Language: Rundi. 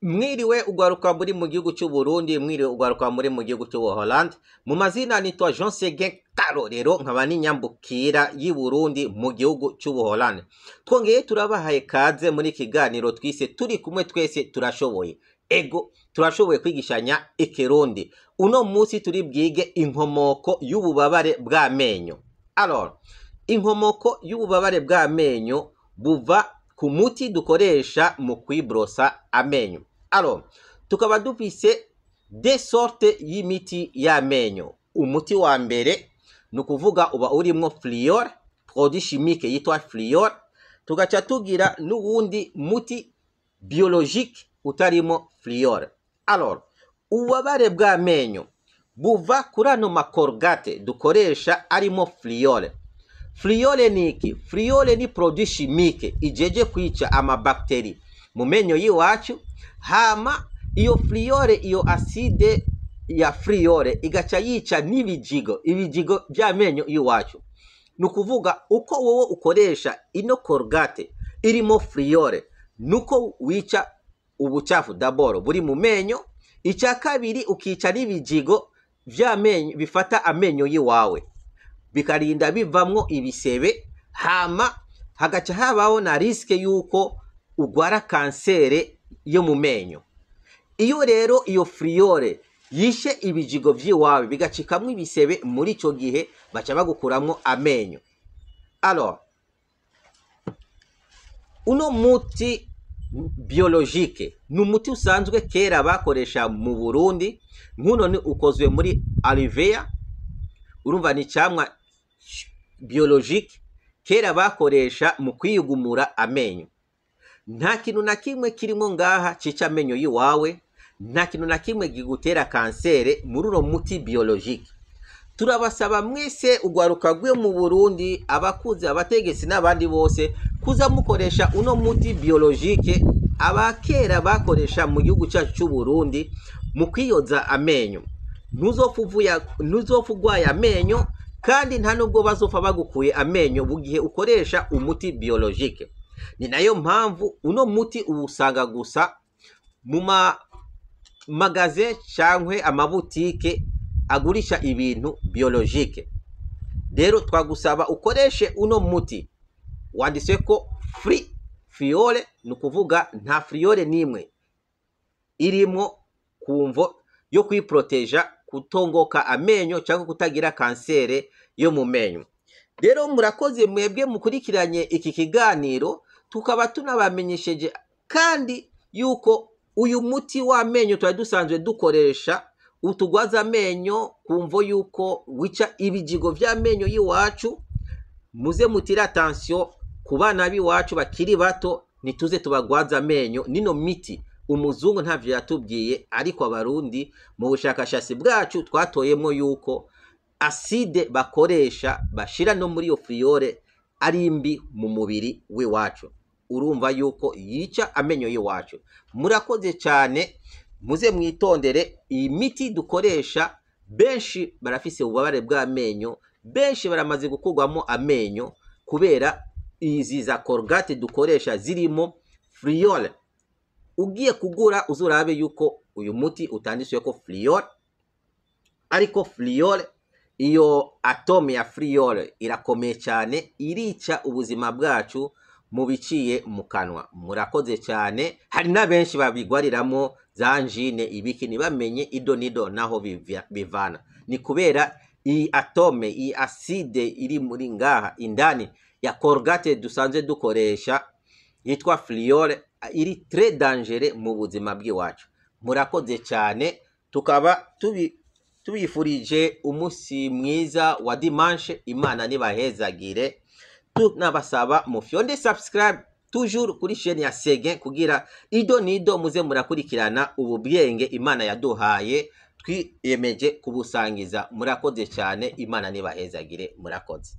Mwiriwe ugwaruka muri mu gihugu cy'u Burundi, mwiriwe ugwaruka muri mu gihugu cy'u Holland. Mu mazina nitwa Jean Seguin Karorero, nkaba n'inyambukira y'i Burundi mu gihugu cy'u Holland. Twongeye turabahaye kaze muri kiganiro twise turi kumwe twese turashoboye. Ego, turashoboye kwigishanya ikirundi. Uno munsi turi bwige inkomoko y'ububabare bw'amenyo. Alors, inkomoko y'ububabare bw'amenyo buva ku muti dukoresha mu kwibrosa amenyo. Alors, tukaba dufise des sortes y'imiti y'amenyo. Umuti wa mbere ni ukuvuga uba urimwo fluor, produit chimique yitwa fluor, tugaca tugira n'uwundi muti biologique utarimo fluor. Alors, ububabare bw'amenyo buva kuri ano ma Colgate dukoresha arimo fluor. Fluor ni iki? Fluor ni produit chimique ijeje kwica amabakteri mu menyo y'iwacu, hama iyo fluor, iyo acide ya fluor igaca yica n'ibijigo, ibijigo by'amenyo y'iwacu. Ni ukuvuga uko wowe ukoresha ino Colgate irimo fluor, nuko wica ubucafu d'abord buri mu menyo, icya kabiri ukica n'ibijigo vy'amenyo bifata amenyo y'iwawe, bikarinda bivamwo ibisebe, hama hagaca habaho na risque yuko ugwara kansere yo mu menyo. Iyo rero iyo fluor yishe ibijigo vy'iwawe bigacikamwo ibisebe, muri ico gihe baca bagukuramwo amenyo. Alors, uno muti biologique ni umuti usanzwe kera bakoresha mu Burundi, nkuno ni ukozwe muri aloe vera, urumva ni icamwa biologique kera bakoresha mu kwiyugumura amenyo. Nta kintu na kimwe kirimo ngaha cica amenyo yiwawe, nta kintu na kimwe gigutera kansere muri uno muti biologique. Turabasaba mwese ugwaruka rwe mu Burundi, abakuze, abategetsi n'abandi bose, kuza mukoresha uno muti biologique abakera bakoresha mu gihugu cyacu cy'u Burundi mu kwiyoza amenyo. Ntuzopfa urwaye amenyo, kandi nta nubwo bazopfa bagukuye amenyo mu gihe ukoresha umuti biologique. Ni nayo mpamvu uno muti uwusanga gusa mu ma magasin cankwe amabutike agurisha ibintu biologique. Rero twagusaba ukoreshe uno muti wanditse ko free fluor, ni ukuvuga nta fluor n'imwe irimwo, ku mvo yo kwiproteja kutongoka amenyo cyangwa kutagira kansere yo mu menyo. Rero murakoze mwebwe mukurikiranye iki kiganiro, tukaba tunabamenyesheje kandi yuko uyu muti w'amenyo twari dusanzwe dukoresha utugwaza amenyo ku mvo yuko wica ibijigo vy'amenyo y'iwacu. Muze mutire attention ku bana b'iwacu bakiri bato, ntituze tubagwaza amenyo nino miti. Umuzungu ntavyo yatubwiye, ariko abarundi mu bushakashatsi bwacu twatoyemwo yuko acide bakoresha bashira no muri iyo fluor ari mbi mu mubiri w'iwacu, urumva yuko yica amenyo y'iwacu. Murakoze cyane, muze mwitondere iyi miti dukoresha. Benshi barafise ububabare bw'amenyo, benshi baramaze gukurwamo amenyo kubera izi za Colgate dukoresha zirimo fluor. Ugiye kugura uzurabe yuko uyu muti utanditswe ko fluor, ariko fluor, iyo atome ya fluor irakomeye cyane, irica ubuzima bwacu mu biciye mu kanwa. Murakoze cyane. Hari na benshi babigwariramo za angine ibiki, ntibamenye ido nido naho bivana. Ni kubera iyi atome, iyi acide iri muri ngaha indani ya Colgate dusanzwe dukoresha yitwa fluor, iri très dangereux mu buzima bw'iwacu. Murakoze cyane, tukaba tubifurije umunsi mwiza wa dimanche. Imana nibahezagire. Tunabasaba mufyonde subscribe toujours kuri chaîne ya Seguin kugira ido nido muze murakurikirana ubu bwenge Imana yaduhaye twiyemeje kubusangiza. Murakoze cyane, Imana nibahezagire, murakoze.